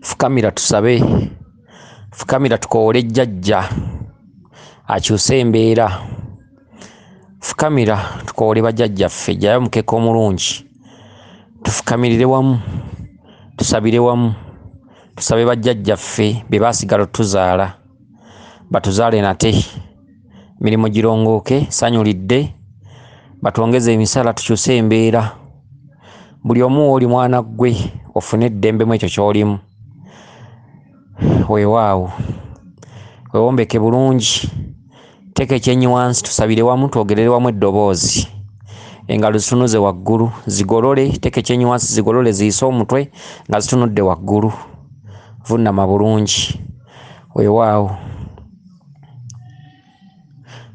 Fukamira tusabe, fukamira tukoowole jjajja akyuse embeera. Fukamira tukoowole bajjajjaffe, jjayo omukeka omulungi, tufukamirire wamu, tusabire wamu, tusabe bajjajjaffe be baasigala otuzaala, batuzaale nate, emirimu girongooke, ssanyu lidde, batwongeze emisala, tukyuse embeera. Buli omu w'oli mwana ggwe ofune eddembe mu ekyo ky'olimu. Weewaawo, weewombeke bulungi, teeka ekyenyi wansi, tusabire wamu, twogerere wamu eddoboozi. Engalo zitunuze waggulu, zigolole, teeka ekyenyi wansi, zigolole, ziyise omutwe nga zitunudde waggulu. Vunnama bulungi. Weewaawo.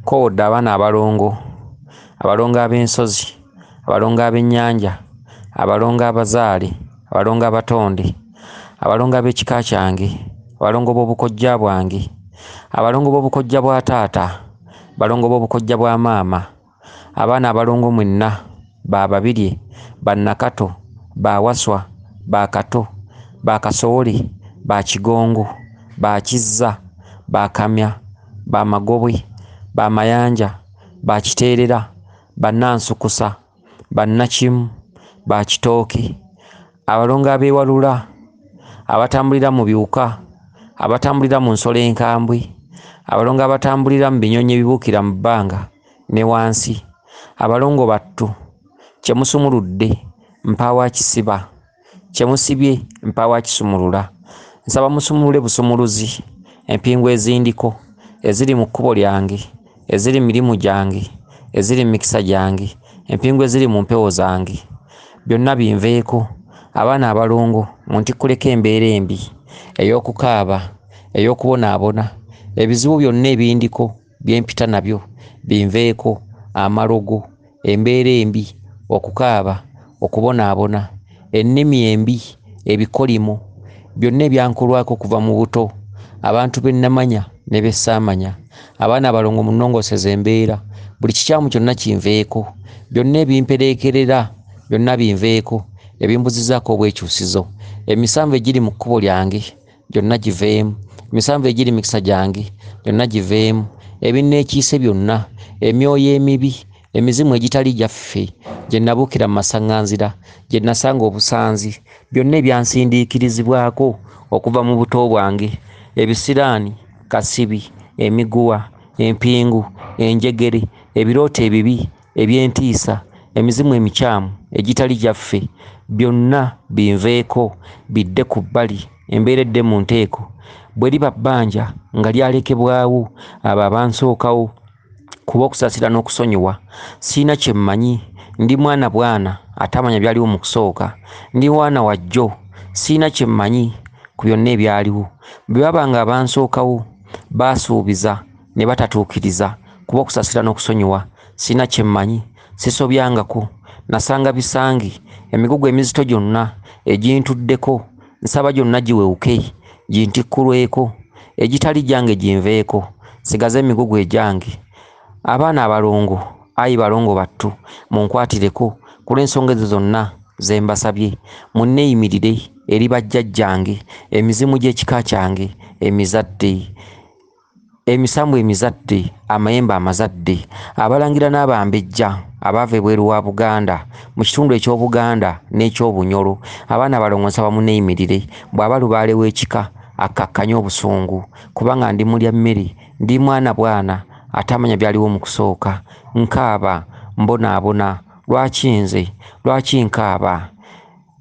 Koowodde abaana abalongo, abalongo ab'ensozi, abalongo ab'ennyanja, abalongo abazaale, abalongo abatonde, abalongo ab'ekika kyange, abalongo b'obukojja bwange, abalongo b'obukojja bwa taata, abalongo b'obukojja bwa maama, abaana abalongo mwenna, ba Babirye, ba Nakato, ba Waswa, ba Kato, ba Kasowole, ba Kigongo, ba Kizza, ba Kamya, ba Magobwe, ba Mayanja, ba Kiteerera, ba Nansukusa, ba Nakimu, ba Kitooke, abalongo abeewalula, abatambulira mu biwuka, abatambulira mu nsolo enkambwe, abalongo abatambulira mu binyonyi ebibuukira mu bbanga ne wansi, abalongo battu, kye musumuludde mpaawo akisiba, kye musibye mpaawo akisumulula. Nsaba musumulule busumuluzi empingu ezindiko, eziri mu kkubo lyange, eziri mu mirimu gyange, eziri mu mikisa gyange, empingu eziri mu mpewo zange. Byonna binveeko. Abaana abalongo muntikkuleko embeera embi, ey'okukaaba, ey'okubonaabona, ebizibu byonna ebindiko bye mpita nabyo binveeko, amalogo, embeera embi, okukaaba, okubonaabona, ennimi embi, ebikolimo, byonna ebyankolwako okuva mu buto, abantu be nnamanya ne be ssaamanya. Abaana abalongo munnongooseze embeera, buli kikyamu kyonna kinveeko, byonna ebimpereekerera byonna binveeko, ebimbuzizaako obwekyusizo. Emisanvu egiri mu kkubo lyange gyonna giveemu, emisanvu egiri mu mikisa gyange gyonna giveemu, ebinneekiise byonna, emyoyo emibi, emizimu egitali gyaffe, gye nabuukira mu masaŋŋanzira, gye nasanga obusanzi, byonna ebyansindiikirizibwako okuva mu buto bwange, ebisiraani, kasibi, emiguwa, empingu, enjegere, ebirooto ebibi, eby'entiisa, emizimu emikyamu egitali gyaffe, byonna binveeko, bidde ku bbali, embeera edde mu nteeko. Bwe liba bbanja nga lyalekebwawo abo abansookawo, kuba okusaasira n'okusonyiwa. Sirina kye mmanyi, ndi mwana bwana atamanya byaliwo mu kusooka. Ndi mwana wa jjo, sirina kye mmanyi ku byonna ebyaliwo. Bwe baba nga abansookawo baasuubiza ne batatuukiriza, kuba okusaasira n'okusonyiwa. Sirina kye mmanyi, sisobyangako, nasanga bisange, emigugu emizito gyonna egintuddeko, nsaba gyonna giwewuke, gintikkulweko, egitali gyange ginveeko, nsigaze emigugu egyange. Abaana abalongo, ayi balongo battu, munkwatireko ku lw'ensonga ezo zonna ze mbasabye, munneeyimirire eri bajjajjange, emizimu gy'ekika kyange emizadde, emisambu emizadde, amayembe amazadde, abalangira n'abambejja abaava ebweru wa Buganda, mu kitundu eky'Obuganda n'eky'Obunyoro. Abaana abalongo nsaba munneeyimirire, bw'aba lubaale w'ekika akkakkanye obusungu, kubanga ndi mulya mmere, ndi mwana bwana atamanya byaliwo mu kusooka. Nkaaba, mbonaabona, lwaki nze, lwaki nkaaba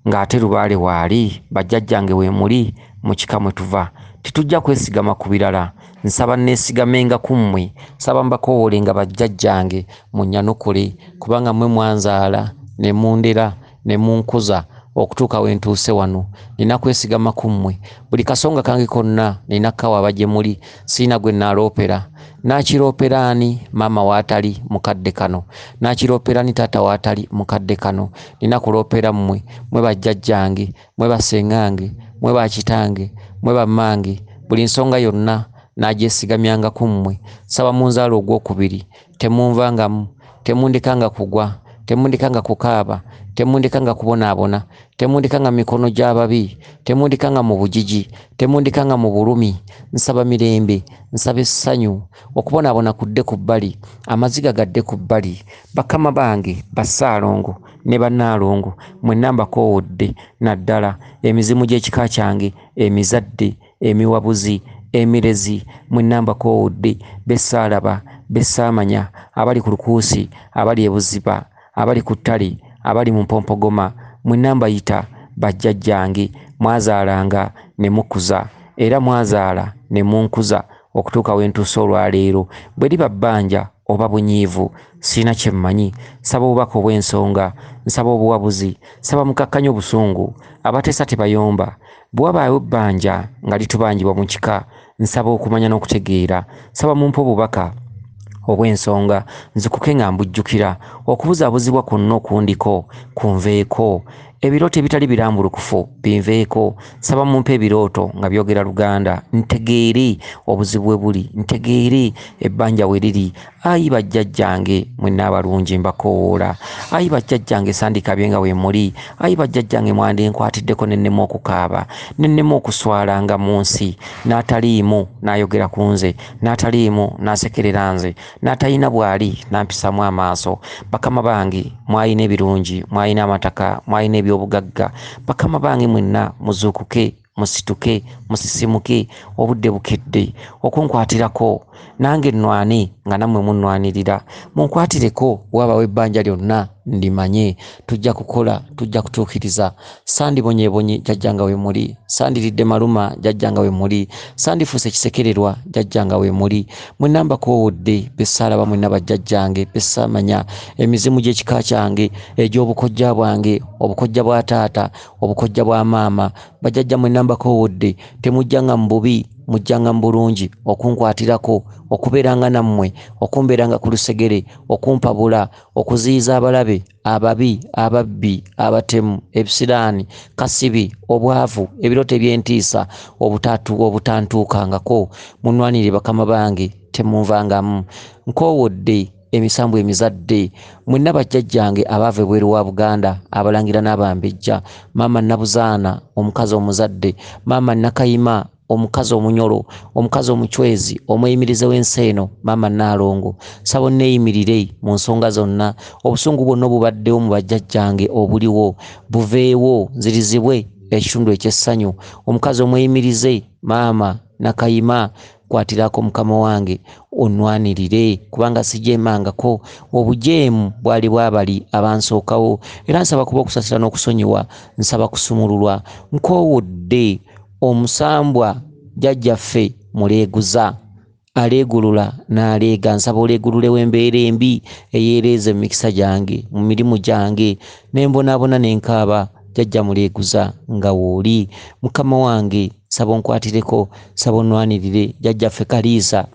ng'ate lubaale waali, bajjajjange weemuli mu kika mwe tuva. Tetujja kwesigama ku birala, nsaba neesigamenga ku mmwe, nsaba mbakoowolenga bajjajjange munnyanukule, kubanga mmwe mwanzaala ne mundera ne munkuza okutuuka we ntuuse wano. Nina kwesigama ku mmwe, buli kasonga kange konna nina kkawaaba gye muli, sirina gwe nnaaloopera. Naakiroopera ani maama w'atali mu kadde kano? Naakiroopera ani taata w'atali mu kadde kano? Nina kuloopera mmwe, mmwe bajjajjange, mmwe bassengange, mmwe bakitange, mmwe bammange, buli nsonga yonna naagyesigamyanga ku mmwe. Nsaba munzaale ogwokubiri, temunvangamu, temundekanga kugwa, temundekanga kukaaba, Temundekanga kubonaabona, temundekanga mu mikono gy'ababi, temundekanga mu bugigi, temundekanga mu bulumi. Nsaba mirembe, nsaba essanyu, okubonaabona kudde ku bbali, amaziga gadde ku bbali. Bakama bange bassaalongo ne bannaalongo mwenna mbakoowodde, naddala emizimu gy'ekika kyange, emizadde, emiwabuzi, emirezi, mwenna mbakoowodde, bessaalaba, bessaamanya, abali ku lukuusi, abali ebuziba, abali ku ttale, abali mu mpompogoma, mwenna mbayita bajjajjange. Mwazaalanga ne mukuza, era mwazaala ne munkuza okutuuka we ntuuse olwaleero. Bwe liba bbanja oba bunyiivu, sirina kye mmanyi. Nsaba obubaka obw'ensonga, nsaba obuwabuzi, nsaba mukakkanye obusungu. Abateesa tebayomba. Bwe wabaawo ebbanja nga litubanjibwa mu kika, nsaba okumanya n'okutegeera. Nsaba mumpe obubaka obw'ensonga, nzukuke nga mbujjukira. Okubuzaabuzibwa kwonna okundiko kunveeko. Ebirooto ebitali birambulukufu binveeko. Nsaba mumpe ebirooto nga byogera Luganda, ntegeere obuzibu we buli, ntegeere ebbanja we liri. Ayi bajjajjange mwenna abalungi mbakoowoola. Ayi bajjajjange sandikabye nga we muli. Ayi bajjajjange mwandinkwatiddeko ne nnema okukaaba, ne nnema okuswalanga mu nsi. N'ataliimu n'ayogera ku nze, n'ataliimu n'asekerera nze, n'atalina bw'ali n'ampisaamu amaaso. Bakama bange mwalina ebirungi, mwalina amataka, mwalina ebyobugagga. Bakama bange mwenna muzuukuke, musituke, musisimuke, obudde bukedde okunkwatirako. Nange nnwane nga nammwe munnwanirira. Munkwatireko bw'abawo ebbanja lyonna ndimanye. Tujja kukola, tujja kutuukiriza. Sandibonyeebonye jjajja we muli, sandiridde maluma jjajja we muli, sandifuuse kisekererwa jjajja we muli. Mwenna mbakoowodde, bessaalaba mwenna bajjajjange, bessaamanya, emizimu gy'ekika kyange, egy'obukojja bwange, obukojja bwa taata, obukojja bwa maama. Bajjajja mwenna mbakoowodde, temujjanga mu bubi, mujjanga mu bulungi okunkwatirako, okubeeranga nammwe, okumbeeranga ku lusegere, okumpabula, okuziyiza abalabe, ababi, ababbi, abatemu, ebisiraani, kasibi, obwavu, ebirooto eby'entiisa, obutantuukangako. Munnwanire bakama bange, temunvangamu. Nkoowodde emisambu emizadde, mwenna bajjajjange abaava ebweru wa Buganda, abalangira n'abambejja, maama Nabuzaana omukazi omuzadde, maama Nakayima omukazi omunyolo, omukazi omuchwezi, omweyimirize w'ensi eno, maama Nnaalongo. Nsaba onneeyimirire mu nsonga zonna. Obusungu bwonna obubaddewo mu bajjajjange obuliwo buveewo, nzirizibwe ekitundu eky'essanyu. Omukazi omweyimirize, maama Nakayima, nkwatirako mukama wange onnwanirire, kubanga sijeemangako. Obujeemu bwali bwabali abansookawo, era nsaba kuba okusasira n'okusonyiwa, nsaba kusumululwa. Nkoowodde omusambwa jjajjaffe Muleeguza, aleegulula n'aleega. Nsaba oleegululewo embeera embi eyeereeza emikisa gyange mu mirimu gyange, ne mbonaabona ne nkaaba. Jjajja Muleeguza nga w'oli, mukama wange, nsaba onkwatireko, nsaba onnwanirire. Jjajjaffe Kaliisa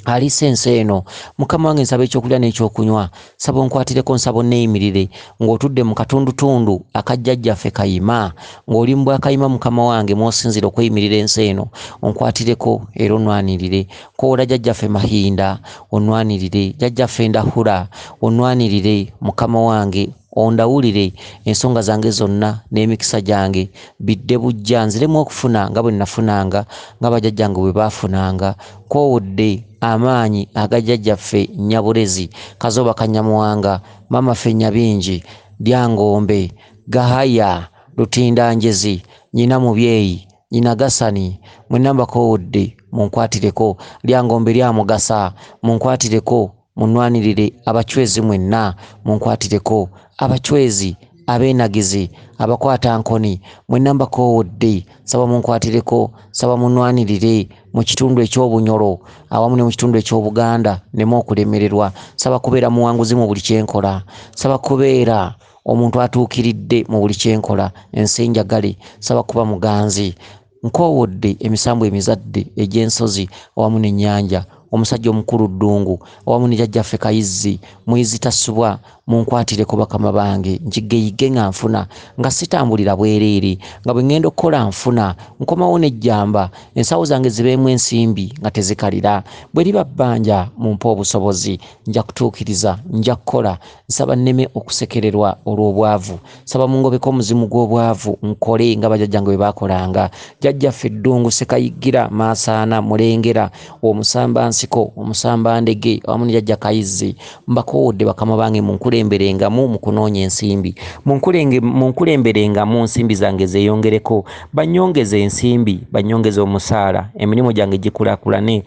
aliisa ensi eno, mukama wange, nsaba ekyokulya n'ekyokunywa, nsaba onkwatireko, nsaba onneeyimirire ng'otudde mu katundutundu aka jjajjaffe Kayima, ng'oli mu bwakayima, mukama wange, mw'osinziira okweyimirira ensi eno, onkwatireko era onnwanirire. Nkowoola jjajjaffe Mahinda, onnwanirire. Jjajjaffe Ndahura, onnwanirire, mukama wange, ondawulire ensonga zange zonna n'emikisa gyange bidde bujja, nziremu okufuna nga bwe nafunanga, nga bajjajjange bwe baafunanga. Nkoowodde amaanyi aga jjajjaffe Nnyabulezi, Kazooba Kanyamuwanga, maama ffe Nnyabingi, Lyangombe, Gahaya, Lutindanjezi, Nnyina Mubyeyi, Nnyina Gasani, mwenna mbakoowodde munkwatireko. Lyangombe lya Mugasa, munkwatireko, munnwanirire. Abachwezi mwenna munkwatireko, abachwezi, abeenagizi, abakwata nkoni, mwenna mbakoowodde, nsaba munkwatireko, nsaba munnwanirire mu kitundu eky'Obunyoro awamu ne mu kitundu eky'Obuganda nneme okulemererwa. Nsaba kubeera muwanguzi mu buli kyenkola, nsaba kubeera omuntu atuukiridde mu buli kyenkola, ensi njagale, nsaba kuba muganzi. Nkoowodde emisambu emizadde egy'ensozi awamu n'ennyanja omusajja omukulu Ddungu awamu ne jjajjaffe Kayizzi Muyizzi Tasubwa, munkwatireko bakama bange, njigeyige nga nfuna, nga sitambulira bwereere, nga bwe ŋŋenda okukola nfuna, nkomawo n'ejjamba, ensawo zange zibeemu ensimbi nga tezikalira. Bwe liba bbanja mumpe obusobozi, nja kutuukiriza, nja kukola. Nsaba nneme okusekererwa olw'obwavu, nsaba mungobeko omuzimu gw'obwavu, nkole nga bajjajjange bwe baakolanga. Jjajjaffe Ddungu Ssekayiggira Maasaana Mulengera, omusamba nsiko, omusamba ndege awamu ne jjajja Kayizzi, mbakoowodde bakama bange munkulemberengamu mu kunoonya ensimbi, munkulemberengamu nsimbi zange zeeyongereko, bannyongeze ensimbi, bannyongeze omusaala, emirimu gyange gikulaakulane,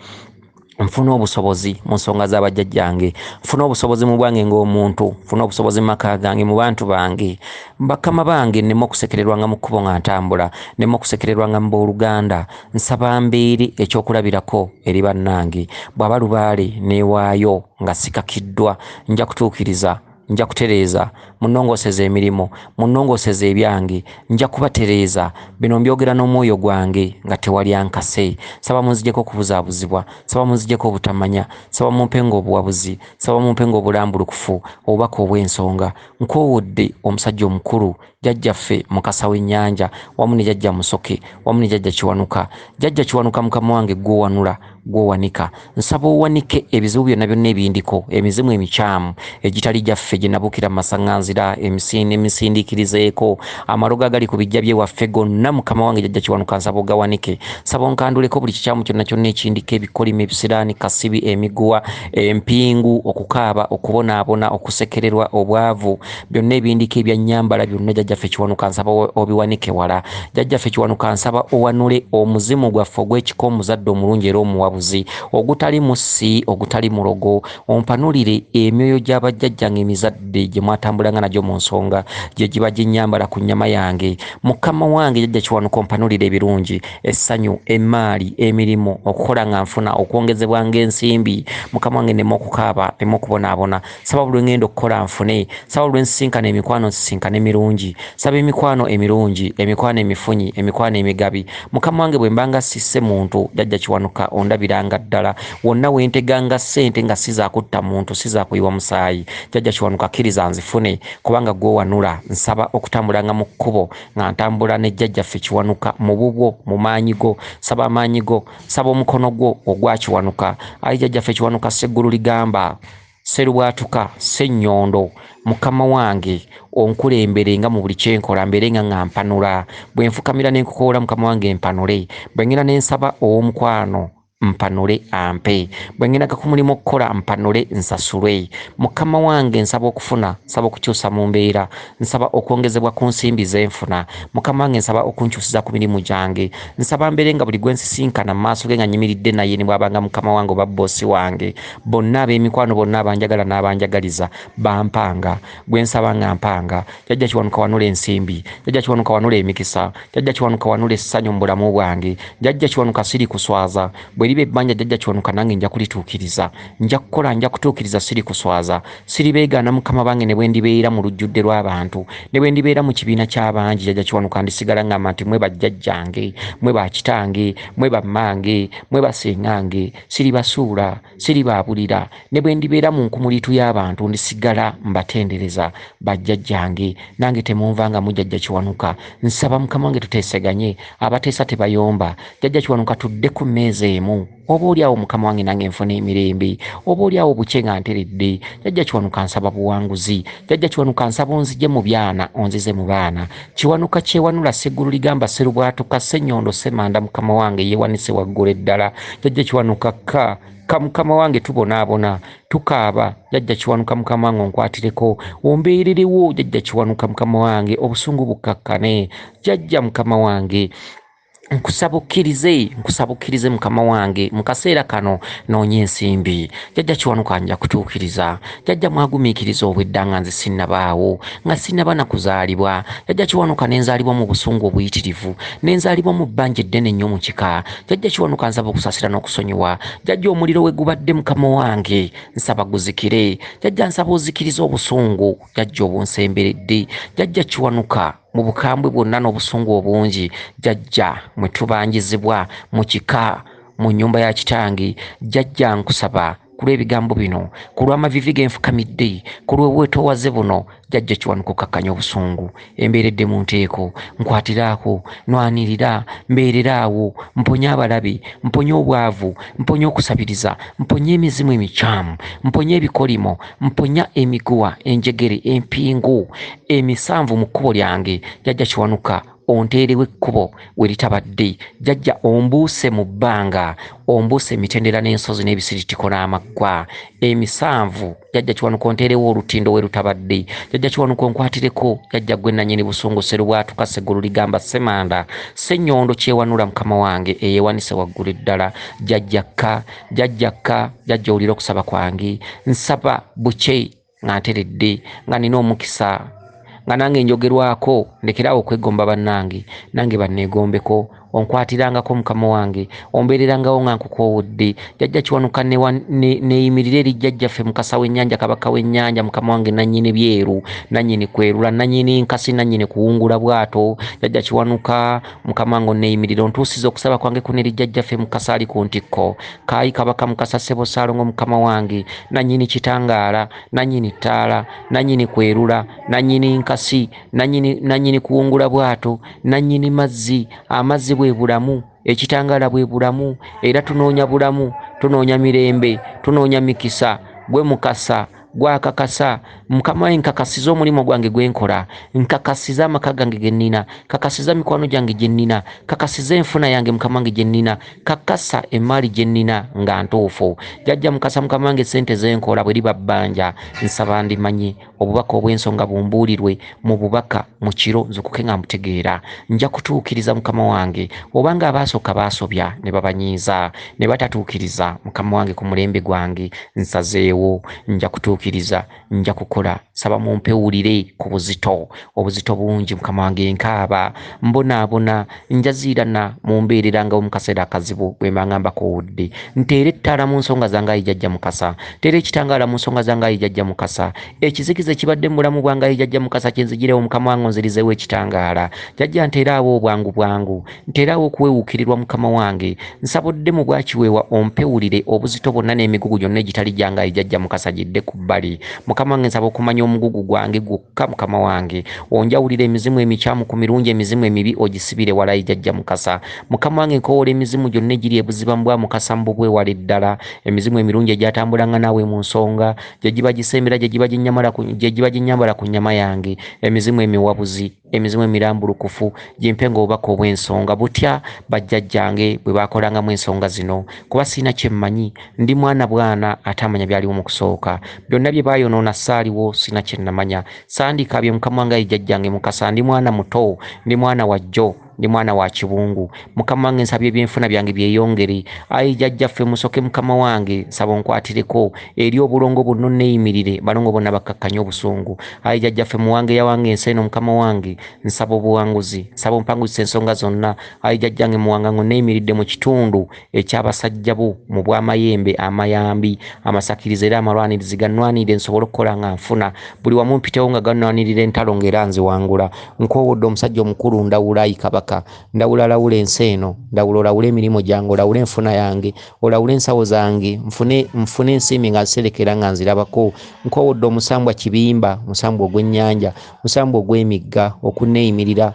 nfune obusobozi mu nsonga za bajjajjange, nfune obusobozi mu bwange ng'omuntu, nfune obusobozi mu maka gange, mu bantu bange, bakama bange, nneme okusekererwanga mu kkubo nga ntambula, nneme okusekererwanga mu booluganda. Nsaba mbeere ekyokulabirako eri bannange. Bw'aba lubaale neewaayo nga sikakiddwa, nja kutuukiriza, nja kutereeza, munnongooseze emirimu, munnongooseze ebyange, nja kubatereeza. Bino mbyogera n'omwoyo gwange nga tewali ankase. Nsaba munzigyeko okubuzaabuzibwa, nsaba munzigyeko obutamanya, nsaba mumpenga obuwabuzi, nsaba mumpenga obulambulukufu, obubaka obw'ensonga. Nkoowodde omusajja omukulu jjajjaffe Mukasa w'ennyanja wamu ne jjajja Musoke wamu ne jjajja Kiwanuka. Jjajja Kiwanuka mukama wange gw'owanula, gw'owanika, nsaba owanike ebizibu byonna byonna ebindiko, emizimu emikyamu egitali gyaffe gye nabuukira mu masaŋŋanzira, emisindiikirizeeko, amalogo agali ku bijja by'ewaffe gonna, mukama wange jjajja Kiwanuka nsaba ogawanike. Nsaba onkanduleko buli kikyamu kyonna kyonna ekindiko, ebikolimo, ebisiraani, kasibi, emiguwa, empingu, okukaaba, okubonaabona, okusekererwa, obwavu, byonna ebindiko ebyannyambala byonna jjajjaffe Kiwanuka nsaba obiwanike wala. Jjajjaffe Kiwanuka nsaba owanule omuzimu gwaffe ogw'ekika omuzadde omulungi era omuwabuzi, ogutali mussi, ogutali mulogo, ompanulire emyoyo gy'abajjajjange emizadde gye mwatambulanga nagyo mu nsonga gye giba ginnyambala ku nnyama yange. Mukama wange jjajja Kiwanuka ompanulire ebirungi, essanyu, emmaali, emirimu, okukola nga nfuna, okwongezebwa ng'ensimbi. Mukama wange nneme okukaaba, nneme okubonaabona. Nsaba buli lwe ŋŋenda okukola nfune, nsaba buli lwe nsisinkana emikwano nsisinkane mirungi, nsaba emikwano emirungi, emikwano emifunyi, emikwano emigabi. Mukama wange bwe mbanga sisse muntu, jjajja Kiwanuka ondabiranga ddala. Wonna we nteganga ssente nga si za kutta muntu, si za kuyiwa musaayi, jjajja Kiwanuka kkiriza nzifune, kubanga gw'owanula. Nsaba okutambulanga mu kkubo nga ntambula ne jjajjaffe Kiwanuka mu bubwo, mu maanyi go. Nsaba amaanyi go, nsaba omukono gwo ogwa Kiwanuka. Ayi jjajjaffe Kiwanuka Sseggulu ligamba, Sserubwatuka, Ssennyondo, mukama wange onkulembere nga mu buli kye nkola, mbeere nga nga mpanula. Bwe nfukamira ne nkukoola mukama wange mpanule. Bwe ŋŋenda ne nsaba ow'omukwano mpanule ampe. Bwe ŋŋenda ku mulimu okukola mpanule nsasulwe. Mukama wange nsaba okufuna, nsaba okukyusa mu mbeera, nsaba okwongezebwa ku nsimbi ze nfuna. Mukama wange nsaba okunkyusiza ku mirimu gyange. Nsaba mbeere nga buli gwe nsisinkana mu maaso ge nga nnyimiridde naye ne bw'abanga mukama wange oba bboosi wange, bonna ab'emikwano bonna abanjagala n'abanjagaliza bampanga. Gwe nsaba nga mpanga. Jjajja Kiwanuka wanula ensimbi, Jjajja Kiwanuka wanula emikisa, Jjajja Kiwanuka wanula essanyu mu bulamu bwange. Jjajja Kiwanuka sirikuswaza. Bwe liba ebbanja Jjajja Kiwanuka nange nja kulituukiriza. Nja kukola, nja kutuukiriza, sirikuswaza. Siribeegaana mukama bange ne bwe ndibeera mu lujjudde lw'abantu, ne bwe ndibeera mu kibiina ky'abangi. Jjajja Kiwanuka ndisigala ngamba nti mwe bajjajjange, mwe bakitange, mwe bammange, mwe basengange. Siribasuula, siribaabulira. Ne bwe ndibeera mu nkumuliitu y'abantu ndisigala mbatendereza bajjajjange. Nange temunvangamu Jjajja Kiwanuka. Nsaba mukama wange tuteeseganye, abateesa tebayomba. Jjajja Kiwanuka tudde ku mmeeza emu, oba oli awo mukama wange nange nfune emirembe, oba oli awo bukye nga nteredde. Jjajja Kiwanuka nsaba buwanguzi. Jjajja Kiwanuka nsaba onzigye mu byana, onzize mu baana. Kiwanuka kyewanula Sseggulu ligamba Sserubwatuka Ssennyondo Ssemanda mukama wange yeewanise waggulu eddala. Jjajja Kiwanuka kka ka mukama wange tubonaabona, tukaaba. Jjajja Kiwanuka mukama wange onkwatireko, ombeererewo. Jjajja Kiwanuka mukama wange obusungu bukkakkane. Jjajja mukama wange nkusaba okkirize, nkusaba okkirize mukama wange mu kaseera kano noonya ensimbi. Jjajja Kiwanuka nja kutuukiriza. Jjajja mwagumiikiriza obwedda nga nze sinnabaawo, nga sinnaba na kuzaalibwa. Jjajja Kiwanuka ne nzaalibwa mu busungu obuyitirivu, ne nzaalibwa mu bbanja eddene ennyo mu kika. Jjajja Kiwanuka nsaba okusaasira n'okusonyiwa. Jjajja omuliro we gubadde mukama wange nsaba guzikire. Jjajja nsaba ozikirize obusungu jjajja obunsemberedde. Jjajja Kiwanuka mu bukambwe bwonna n'obusungu obungi jjajja mwe tubanjizibwa mu kika, mu nnyumba ya kitange. Jjajja nkusaba ku lw'ebigambo bino, ku lw'amaviivi ge nfukamidde, ku lw'obwetoowaze buno, Jjajja Kiwanuka okkakkanya obusungu, embeeredde mu nteeko, nkwatiraako, nwanirira, mbeereraawo, mponya abalabe, mponya obwavu, mponya okusabiriza, mponya emizimu emikyamu, mponya ebikolimo, mponya emiguwa, enjegere, empingu, emisanvu mu kkubo lyange. Jjajja Kiwanuka onteerewo ekkubo we litabadde. Jjajja ombuuse mu bbanga, ombuuse emitendera n'ensozi n'ebisiritiko n'amaggwa emisanvu. Jjajja Kiwanuka onteerewo olutindo we lutabadde. Jjajja Kiwanuka onkwatireko. Jjajja gwe nannyini busungu, Sserubwatuka, Sseggulu ligamba Ssemanda, Ssennyondo kyewanula mukama wange eyeewanise waggulu eddala. Jjajja kka, jjajja kka, jjajja owulira okusaba kwange. Nsaba bukye nga nteredde, nga nina omukisa, nga nange njogerwako, ndekeraawo okwegomba bannange, nange banneegombeko. Onkwatirangako mukama wange, ombeererangawo nga nkukoowodde. Jjajja Kiwanuka neeyimirire eri jjajjaffe Mukasa w'ennyanja, Kabaka w'ennyanja, mukama wange nannyini byeru, nannyini kwerula, nannyini nkasi, nannyini kuwungula bwato. Jjajja Kiwanuka mukama wange onneeyimirire, ontuusize okusaba kwange kuno eri jjajjaffe Mukasa ali ku ntikko. Kaayi Kabaka Mukasa ssebo Ssaalongo mukama wange, nannyini kitangaala, nannyini ttaala, nannyini kwerula, nannyini nkasi, nannyini kuwungula bwato, nannyini mazzi. Amazzi bwe bulamu, ekitangaala bwe bulamu, era tunoonya bulamu, tunoonya mirembe, tunoonya mikisa. Gwe Mukasa, gwakakasa mukama wange, nkakasiza omulimu gwange gwe nkola, nkakasiza amaka gange ge nnina, kakasiza mikwano gyange gye nnina, kakasiza enfuna yange mukama wange gye nnina, kakasa emmaali gye nnina nga ntuufu. Jjajja Mukasa mukama wange, ssente ze nkola bwe liba bbanja, nsaba ndimanye obubaka obw'ensonga bumbuulirwe mu bubaka mu kiro, nzukuke nga mbutegeera. Nja kutuukiriza mukama wange, obanga abaasooka baasobya ne babanyiiza ne batatuukiriza mukama wange ku mulembe gwange, nsazeewo nja kutuukiriza, nja kukola. Saba mumpewulire ku buzito, obuzito bungi mukama wange, nkaaba, mbonaabona, njaziirana, mumbeererangawo mu kaseera akazibu bwe mba nga mbakoowodde. Nteere ettaala mu nsonga zange ayi Jjajja Mukasa, nteere ekitangaala mu nsonga zange ayi Jjajja Mukasa. Ekizikiza ekibadde mu bulamu bwange ayi Jjajja Mukasa kyenzigirewo mukama wange, onzirizeewo ekitangaala. Jjajja nteeraawo obwangu bwangu, nteeraawo okuweewuukirirwa mukama wange. Nsaba odde mu bwakiweewa ompewulire obuzito bwonna n'emigugu gyonna egitali gyange ayi Jjajja Mukasa gidde ku bbali. Mukama wange nsaba okumanya omugugu gwange gwokka mukama wange, onjawulire emizimu emikyamu ku mirungi, emizimu emibi ogisibire wala ayi Jjajja Mukasa. Mukama wange nkowoola emizimu gyonna egiri ebuziba mu bwa Mukasa mu bubwewale ddala, emizimu emirungi egyatambulanga naawe mu nsonga, gye giba gisembera, gye giba ginnyambala ku nnyama yange, emizimu emiwabuzi, emizimu emirambulukufu, gimpe ng'obubaka obw'ensonga butya bajjajjange bwe baakolangamu ensonga zino, kuba sirina kye mmanyi, ndi mwana bwana ate amanya byaliwo mu kusooka. Byonna bye baayonoona saaliwo, sirina kye nnamanya. Sandikaabye mukama wange ayi jjajjange Mukasa, ndi mwana muto, ndi mwana wa jjo, ndi mwana wa kibungu. Mukama wange nsabye ebyenfuna byange byeyongere. Ayi jjajjaffe Musoke mukama wange, nsaba onkwatireko eri obulongo buno nneeyimirire, balongo bonna bakkakkanye obusungu. Ayi jjajjaffe Muwange yawange ensi eno mukama wange, nsaba obuwanguzi, nsaba ompanguzise ensonga zonna. Ayi jjajjange Muwanga ngo nneeyimiridde mu kitundu eky'abasajja bo mu bw'amayembe amayambi, amasakiriza era amalwanirizi, gannwanirire nsobole okukola nga nfuna. Buli wamu mpitewo nga gannwanirira entalo ng'era nziwangula. Nkoowodde omusajja omukulu Ndawula ayi Kabaka, Ndawula lawula ensi eno, Ndawula olawule emirimu gyange, olawule enfuna yange, olawule ensawo zange, nfune ensimbi nga nserekera nga nzirabako. Nkoowodde omusambwa Kibimba, omusambwa ogw'ennyanja, omusambwa ogw'emigga, okunneeyimirira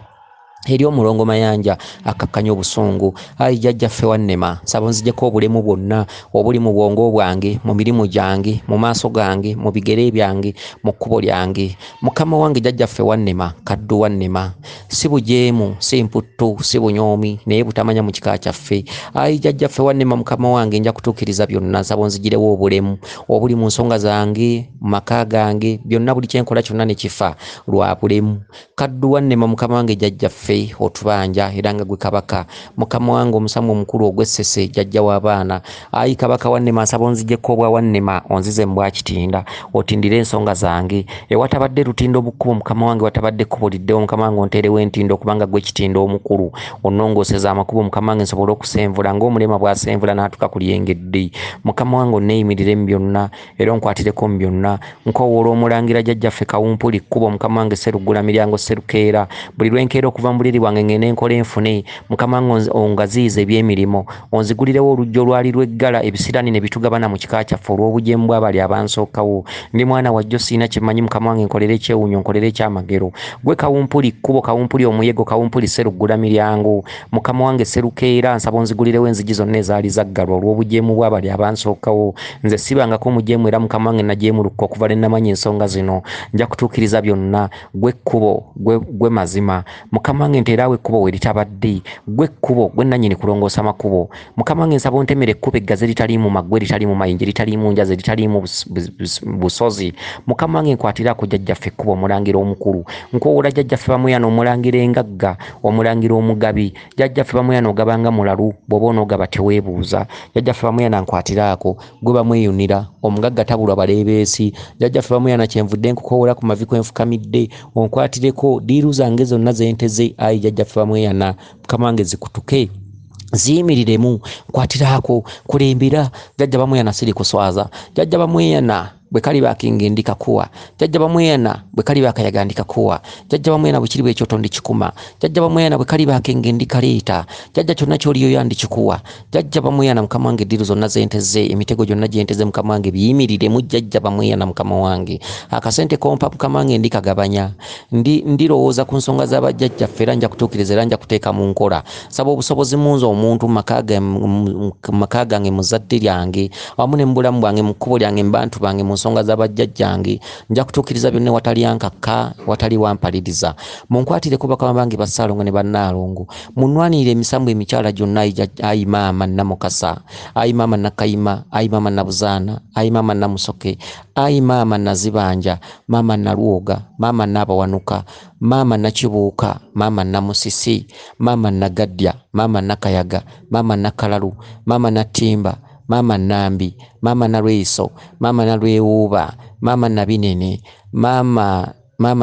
eri omulongo Mayanja akkakkanya obusungu. Ayi jjajjaffe Wannema, nsaba onzigyeko obulemu bwonna obuli mu bwongo bwange, mu mirimu gyange, mu maaso gange, mu bigere byange, mu kkubo lyange. Mukama wange jjajjaffe Wannema, Kaddu Wannema, si bujeemu, si mputtu, si bunyoomi, naye butamanya mu kika kyaffe. Ayi jjajjaffe Wannema mukama wange, nja kutuukiriza byonna. Nsaba onzigirewo obulemu obuli mu nsonga zange, mu maka gange, byonna buli kye nkola kyonna ne kifa lwa bulemu. Kaddu Wannema mukama wange jjajjaffe otubanja era nga gwe Kabaka mukama wange omusamu omukulu ogw'Essese, jjajja w'abaana. Ayi Kabaka Wannema, nsaba onzigyeko obwa Wannema, onzize mu bwakitinda, otindire ensonga zange. Ewatabadde lutindo mu kkubo mukama wange, watabadde kkubo liddewo mukama wange, onteerewo entindo, kubanga gwe kitindo omukulu. Onnongooseza amakubo mukama wange, nsobole okusenvula ng'omulema bw'asenvula n'atuuka ku lyengedde. Mukama wange onneeyimirire mu byonna era onkwatireko mu byonna. Nkoowoola omulangira jjajjaffe Kawumpuli kkubo mukama wange, Sseruggula miryango Sserukeera, buli lwenkeera okuva mu buliri bwange ngende nkole nfune. Mukama wange ongaziyize eby'emirimu, onzigulirewo oluggi olwali lw'eggala ebisiraani ne bitugabana mu kika kyaffe olw'obujeemu bw'abali abansookawo. Ndi mwana wa jjo sirina kye mmanyi, Mukama wange nkolera ekyewuunyo, nkolera ekyamagero. Gwe kawumpuli kkubo, kawumpuli omuyego, kawumpuli sseruggula miryango. Mukama wange sserukeera, nsaba onzigulirewo enzigi zonna ezaali zaggalwa olw'obujeemu bw'abali abansookawo. Nze sibangako omujeemu era Mukama wange najeemulukuka okuva lwe namanya ensonga zino. Nja kutuukiriza byonna. Gwe kkubo, gwe mazima. Mukama wange nteeraawo ekkubo we litabadde. Gwe kkubo, gwe nannyini kulongoosa makubo. Mukama wange nsaba ontemere ekkubo eggazi eritaliimu maggwa, eritaliimu mayinja, eritaliimu njazi, eritaliimu busozi. Mukama wange nkwatiraako jjajjaffe ekkubo omulangira omukulu. Nkoowoola jjajjaffe Bamweyana omulangira engagga, omulangira omugabi. Jjajjaffe Bamweyana ogabanga mulalu, bw'oba onoogaba teweebuuza. Jjajjaffe Bamweyana nkwatiraako, gwe bamweyunira, omugagga tabulwa baleebeesi. Jjajjaffe Bamweyana kyenvudde nkukoowoola ku mavi kwe nfukamidde, onkwatireko ddiiru zange zonna ze nteze. Ayi jjajjaffe Bamweyana, Mukama wange zikutuke, ziyimiriremu, nkwatiraako, kulembera. Jjajja Bamweyana siri kuswaza. Jjajja Bamweyana bwe kaliba akinge ndikakuwa. Jjajja Bamweyana bwe kaliba akayaga ndikakuwa. Jjajja Bamweyana bwe kiriba ekyoto ndikikuma. Jjajja Bamweyana bwe kaliba akenge ndikaleeta. Jjajja kyonna ky'oliyoya ndikikuwa. Jjajja Bamweyana Mukama wange eddiru zonna ze nteze, emitego gyonna gye nteze Mukama wange biyimiriremu. Jjajja Bamweyana Mukama wange, akasente kompa Mukama wange ndikagabanya. Ndirowooza ku nsonga za bajjajjaffe era nja kutuukiriza era nja kuteeka mu nkola. Nsaba obusobozi mu nze omuntu mu maka gange, mu zzadde lyange, awamu ne mu bulamu bwange, mu kkubo lyange, mu bantu bange, mu nsonga za bajjajjange. Nja kutuukiriza byonna ewatali ankakka, ewatali wampaliriza. Munkwatireko bakama bange bassaalongo ne bannaalongo. Munnwanirire emisambu emikyala gyonna, ayi maama Namukasa, ayi maama Nakayima, ayi maama Nabuzaana, ayi maama Namusoke, ayi maama Nazibanja, maama Nalwoga, maama Naabawanuka, maama Nakibuuka, maama Namusisi, maama Nagaddya, maama Nakayaga, maama Nakalalu, maama Nattimba, maama Nambi, maama Nalweyiso, maama Nalwewuuba, maama Nabinene, maama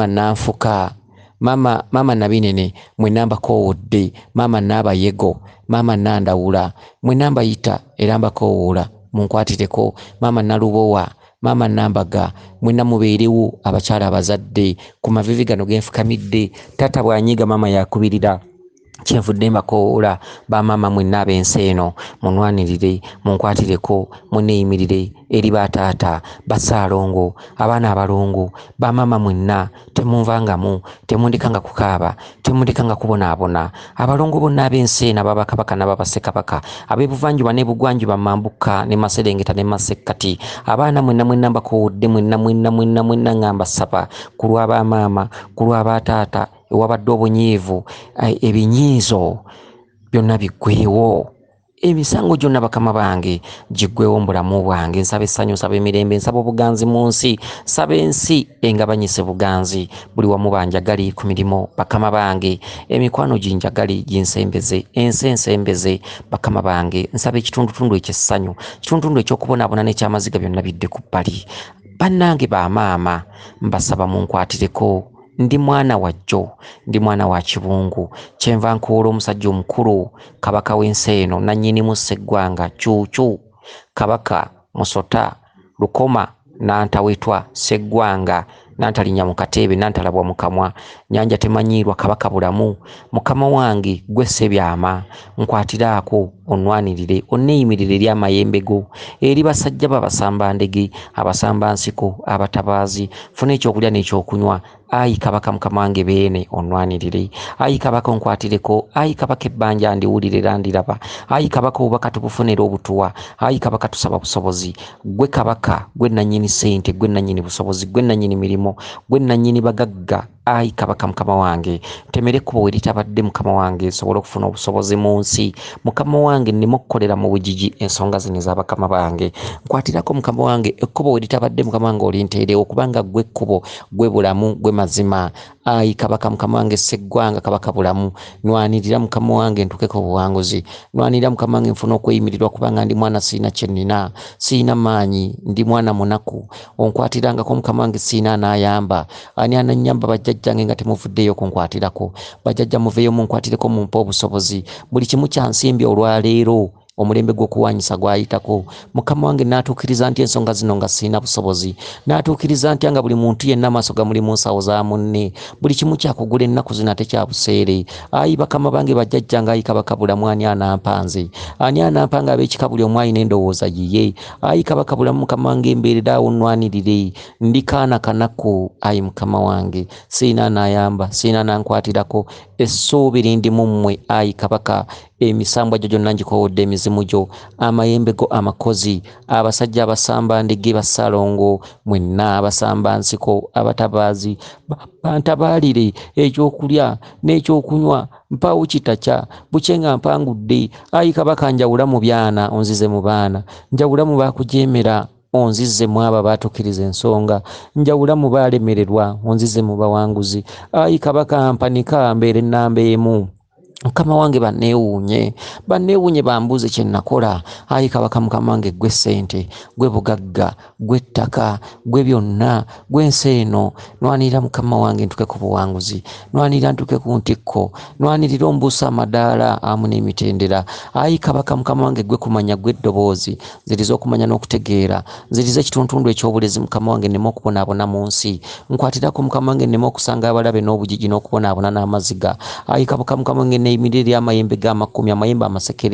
Nanfuka, maama Nabinene, mwenna mbakoowodde, maama Naabayego, maama Nandawula, mwenna mbayita era mbakoowoola, munkwatireko, maama Nalubowa, maama Nambaga, mwenna mubeerewo abakyala abazadde ku maviivi gano ge nfukamidde. Taata bw'anyiiga maama yakubirira. Kyenvudde mbakoowoola bamaama mwenna ab'ensi eno, munwanirire, munkwatireko, munneeyimirire eri bataata, bassaalongo, abaana abalongo, bamaama mwenna temunvangamu, temundekanga kukaaba, temundekanga kubonaabona. Abalongo bonna ab'ensi eno, ab'abakabaka n'ab'abassekabaka, ab'ebuvanjuba n'ebugwanjuba, mambuka ne maserengeta ne masekkati, abaana mwenna mwenna mbakoowodde, mwenna mwenna mwenna mwenna nga mbasaba ku lwa bamaama, ku lwa bataata, ewabadde obunyiivu, ebinyiizo byonna biggweewo. Emisango gyonna bakama bange giggweewo mu bulamu bwange. Nsaba essanyu, nsaba emirembe, nsaba obuganzi mu nsi, nsaba ensi engabanyise buganzi. Buli wamu banjagale ku mirimu bakama bange, emikwano ginjagale ginsembeze, ensi ensembeze bakama bange. Nsaba ekitundutundu eky'essanyu, ekitundutundu eky'okubonaabona n'ekyamaziga byonna bidde ku bbali. Bannange bamaama mbasaba munkwatireko. Ndi mwana wa jjo, ndi mwana wa kibungu. Kyenva nkoola omusajja omukulu, kabaka w'ensi eno, nannyinimu sseggwanga, Cuucu, Kabaka Musota, Lukoma, Nantawetwa, Sseggwanga, Nantalinnya mu kateebe, Nantalabwa mu kamwa, Nnyanja temanyiirwa, Kabaka bulamu. Mukama wange gwe Ssebyama, nkwatiraako, onnwanirire, onneeyimirire eri amayembe go, eri basajja bo abasambandege, abasambansiko, abatabaazi. Funa ekyokulya n'ekyokunywa. Ayi Kabaka Mukama wange beene onnwanirire. Ayi Kabaka onkwatireko. Ayi Kabaka ebbanja ndiwulire era ndiraba. Ayi Kabaka obubaka tubufuna era obutuwa. Ayi Kabaka tusaba busobozi. Gwe Kabaka, gwe nannyini ssente, gwe nannyini busobozi, gwe nannyini mirimu, gwe nannyini bagagga. Ayi Kabaka Mukama wange, ntemere ekkubo we litabadde Mukama wange, nsobole okufuna obusobozi mu nsi. Mukama wange nneme okukolera mu bugigi ensonga zino ez'abakama bange. Nkwatirako Mukama wange ekkubo we litabadde Mukama wange olinteerewo, kubanga ggwe kkubo, ggwe bulamu, ggwe mazima. Ayi Kabaka Mukama wange Sseggwanga, Kabaka bulamu, nwanirira Mukama wange ntuukeko obuwanguzi. Nwanirira Mukama wange nfune okweyimirirwa, kubanga ndi mwana sirina kye nnina, sirina maanyi, ndi mwana munaku. Onkwatirangako Mukama wange sirina anaayamba. Ani anannyamba bajjajjange nga temuvuddeeyo kunkwatirako? Bajjajja muveeyo munkwatireko mumpe obusobozi. Buli kimu kya nsimbi olwaleero Omulembe gw'okuwanyisa gwayitako. Mukama wange, naatuukiriza ntya ensonga zino nga sirina busobozi? Naatuukiriza ntya nga buli muntu yenna amaaso gamuli mu nsawo za munne? Buli kimu kyakugula ennaku zino ate kya buseere. Ayi bakama bange, bajjajjange, ayi Kabaka Bulamu, ani anampa nze? Ani anampa nga ab'ekika buli omu alina endowooza yiye? Ayi Kabaka Bulamu, mukama wange, mbeereraawo nnwanirire. Ndi kaana kanaku, ayi mukama wange, sirina anaayamba, sirina anankwatirako. Essuubi lindi mu mmwe, ayi Kabaka. Emisambwa gyo gyonna ngikoowodde, emizimu gyo, amayembe go amakozi, abasajja abasamba ndege, bassalongo mwenna abasamba nsiko, abatabaazi bantabaalire ekyokulya n'ekyokunywa. Mpaawo kitakya bukye nga mpangudde. Ayi Kabaka, njawula mu byana onzize mu baana, njawula mu baakujeemera onzize mu abo abaatuukiriza ensonga, njawula mu baalemererwa onzize mu bawanguzi. Ayi Kabaka, mpanika mbeere ennamba emu. Mukama wange, banneewuunye, banneewuunye, bambuuze kye nakola. Ayi Kabaka mukama wange, ggwe ssente, ggwe bugagga, ggwe ttaka, ggwe byonna, ggwe ensi eno. Nwanirira mukama wange ntuuke ku buwanguzi, nwanirira ntuuke ku ntikko, nwanirira ombuuse amadaala awamu n'emitendera. Ayi Kabaka mukama wange, ggwe kumanya, ggwe eddoboozi, nziriza okumanya n'okutegeera, nziriza ekituntundu eky'obulezi mukama wange, nneme okubonaabona mu nsi. Nkwatirako mukama wange nneme okusanga abalabe n'obugigi n'okubonaabona n'amaziga. Ayi Kabaka mukama wange, neeyimirira eri amayembe g'amakumi, amayembe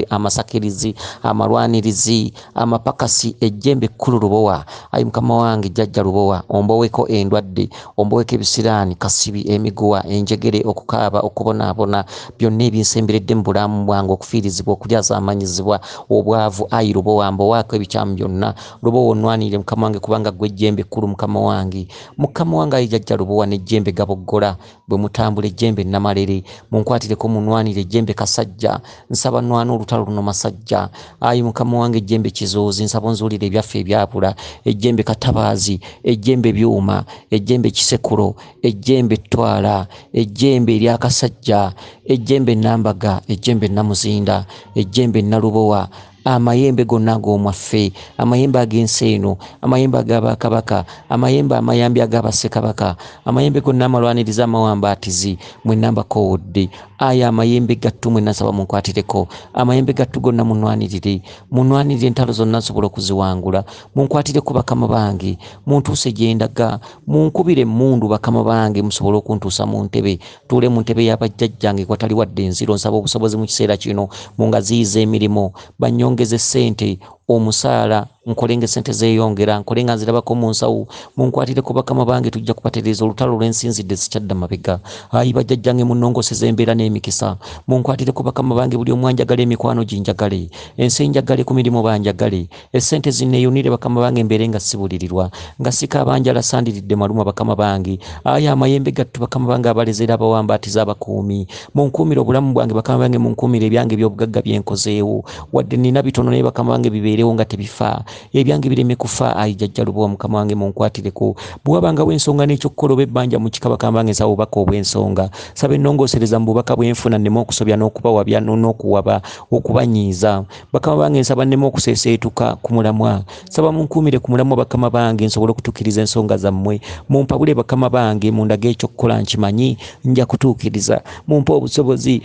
amasakirizi, amalwanirizi, amapakasi, ejjembe ekkulu Lubowa. Ayi mukama wange, jjajja Lubowa, omboweko endwadde, omboweko ebisiraani, kasibi, emiguwa, enjegere, okukaaba, okubonaabona, byonna ebinsemberedde mu bulamu bwange, okufiirizibwa, okulyazaamanyizibwa, obwavu. Ayi Lubowa, mbowaako ebikyamu byonna. Lubowa, onnwanirire mukama wange, kubanga ggwe ejjembe ekkulu mukama wange. Mukama wange, ayi jjajja Lubowa, n'ejjembe gaboggola bwe mutambula, ejjembe Namalere, munkwatireko munwanire, ejjembe Kasajja, nsaba nwana olutalo luno masajja. Ayi mukama wange, ejjembe Kizuuzi, nsaba onzuulire ebyaffe ebyabula, ejjembe Katabaazi, ejjembe Byuma, ejjembe Kisekulo, ejjembe Ttwala, ejjembe eryakasajja, ejjembe Nambaga, ejjembe Namuzinda, ejjembe Nalubowa, amayembe gonna ag'omwaffe, amayembe ag'ensi eno, amayembe ag'abakabaka, amayembe amayambi ag'abassekabaka, amayembe gonna amalwaniriza, amawambaatizi, mwenna mbakoowodde. Ayi amayembe gattu mwenna, nsaba munkwatireko. Amayembe gattu gonna munwanirire, munwanirire entalo zonna nsobola okuziwangula. Munkwatireko bakama bange, muntuuse gye ndaga, munkubire emmundu bakama bange, musobole okuntuusa mu ntebe, ntuule mu ntebe y'abajjajjange watali wadde enziro. Nsaba obusobozi mu kiseera kino, mungaziyize emirimu, bannyongeze ssente, omusaala, nkole nga essente zeeyongera, nkole nga nzirabako mu nsawo. Munkwatireko bakama bange, tujja kubatereeza olutalo lw'ensinzidde, sikyadda mabega. Ayi bajjajjange, munnongooseze embeera n'emikisa. Munkwatireko bakama bange, buli omu anjagala, emikwano ginjagale, ensi enjagale, ku mirimu banjagale, essente zinneeyunire bakama bange, mbeere nga sibulirirwa, nga sikaaba njala, sandiridde maluma bakama bange. Ayi amayembe gattu bakama bange, abalezi era abawambaatiza, abakuumi, munkuumire obulamu bwange bakama bange, munkuumire ebyange ebyobugagga byenkozeewo. Wadde nina bitono, naye bakama bange bibeerewo nga tebifa, ebyange bireme kufa. Ayi jjajja Lubowa mukama wange, munkwatireko. Bwe wabangawo ensonga n'ekyokukola oba ebbanja mu kika, bakama bange, nsaba obubaka obw'ensonga, saba ennongoosereza mu bubaka bwenfuna, nneme okusobya n'okubawabya n'okuwaba, okubanyiiza. Bakama bange, nsaba nneme okuseeseetuka ku mulamwa, nsaba munkuumire ku mulamwa bakama bange, nsobole okutuukiriza ensonga zammwe. Mumpabule bakama bange, mundage ekyokukola, nkimanyi nja kutuukiriza. Mumpe obusobozi,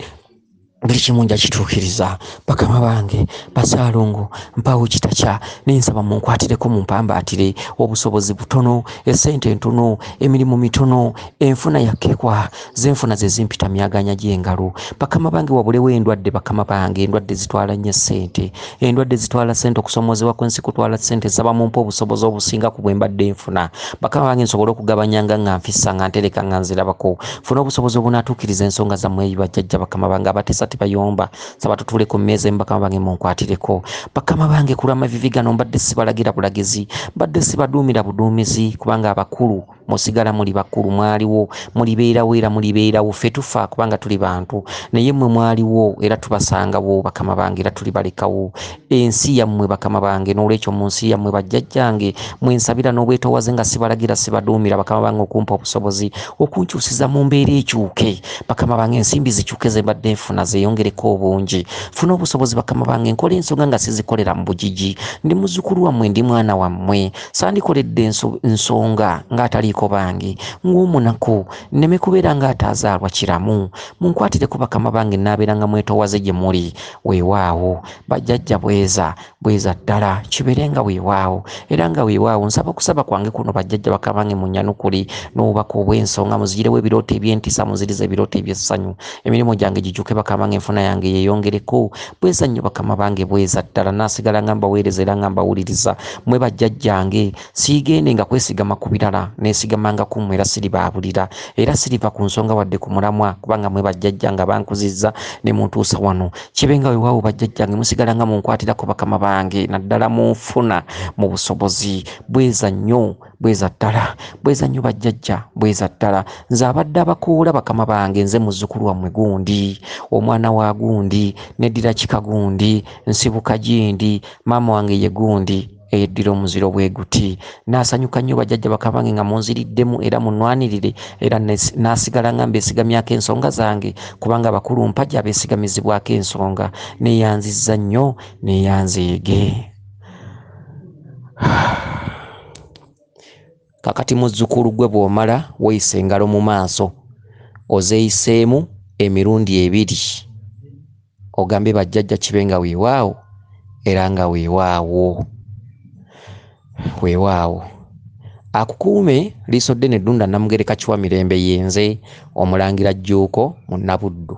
buli kimu nja kituukiriza. Bakama bange basaalongo, mpaawo kitakya, nensaba munkwatireko, mumpambaatire. Obusobozi butono, essente ntono, emirimu mitono, enfuna yakkekwa, zenfuna ze zimpita myaganya gy'engalo. Bakama bange, wabulewo endwadde. Bakama bange, endwadde zitwala nnyo essente, endwadde zitwala ssente, okusomoozebwa kw'ensi kutwala ssente. Nsaba mumpe obusobozi obusinga ku bwe mbadde nfuna bakama bange, nsobole okugabanyanga nga nfissa, nga ntereka, nga nzirabako. Funa obusobozi obunaatuukiriza ensonga zammwe. Eyi bajjajja bakama bange, abateesa tebayomba, nsaba tutuule ku mmeeza emu. Bakama bange, munkwatireko. Bakama bange, ku lw'amavivi gano, mbadde sibalagira bulagizi, mbadde sibaduumira buduumizi, kubanga abakulu musigala muli bakulu, mwaliwo, mulibeerawo era mulibeerawo. Ffe tufa kubanga tuli bantu, naye mmwe mwaliwo era tubasangawo bakama bange, era tulibalekawo ensi yammwe bakama bange. N'olwekyo mu nsi yammwe bajjajjange mwensabira n'obwetoowaze, nga sibalagira, sibaduumira bakama bange, okumpa obusobozi, okunkyusiza mu mbeera ekyuke bakama bange, ensimbi zikyuke, ze mbadde nfuna zeeyongereko obungi. Funa obusobozi bakama bange, nkola ensonga nga sizikolera mu bugigi. Ndi muzzukulu wammwe, ndi mwana wammwe, sandikoledde nsonga ng'ataliiko. banyiiko bange ng'omunaku, nneme kubeera ng'ataazaalwa kiramu. Munkwatireko bakama bange, nnaabeeranga mwetoowaze gye muli. Weewaawo bajjajja, bweza bweza ddala, kibeere nga weewaawo era nga weewaawo. Nsaba okusaba kwange kuno bajjajja bakama bange munnyanukule n'obubaka obw'ensonga, muziyirewo ebirooto eby'entiisa, muzirize ebirooto eby'essanyu. Emirimu gyange gijjuke bakama bange, enfuna yange yeeyongereko. Bweza nnyo bakama bange, bweza ddala. Naasigala nga mbaweereza era nga mbawuliriza mmwe bajjajjange. Siigende nga kwesigama ku birala, neesigamanga ku mmwe era siribaabulira, era siriva ku nsonga wadde ku mulamwa, kubanga mmwe bajjajja nga bankuzizza ne muntuusa wano. Kibe nga weewaawo bajjajjange, musigala nga munkwatirako bakama bange, naddala mu nfuna, mu busobozi. Bweza nnyo, bweza ddala, bweza nnyo bajjajja, bweza ddala. Nze abadde abakoola bakama bange, nze muzzukulu wammwe gundi, omwana wa gundi, neddira kika gundi, nsibuka gindi, maama wange ye gundi, eyeddira omuziro bwe guti. Naasanyuka nnyo bajjajja bakama bange nga munziriddemu era munnwanirire, era naasigala nga mbeesigamyako ensonga zange, kubanga abakulu mpagi abeesigamizibwako ensonga. Neeyanzizza nnyo, neeyanzeege. Kakati muzzukulu gwe bw'omala weeyisa engalo mu maaso, ozeeyiseemu emirundi ebiri, ogambe bajjajja kibe nga weewaawo era nga weewaawo. Weewaawo. Akukuume liiso ddene Ddunda Namugereka Kiwa Mirembe, yenze Omulangira Jjuuko Munnabuddu.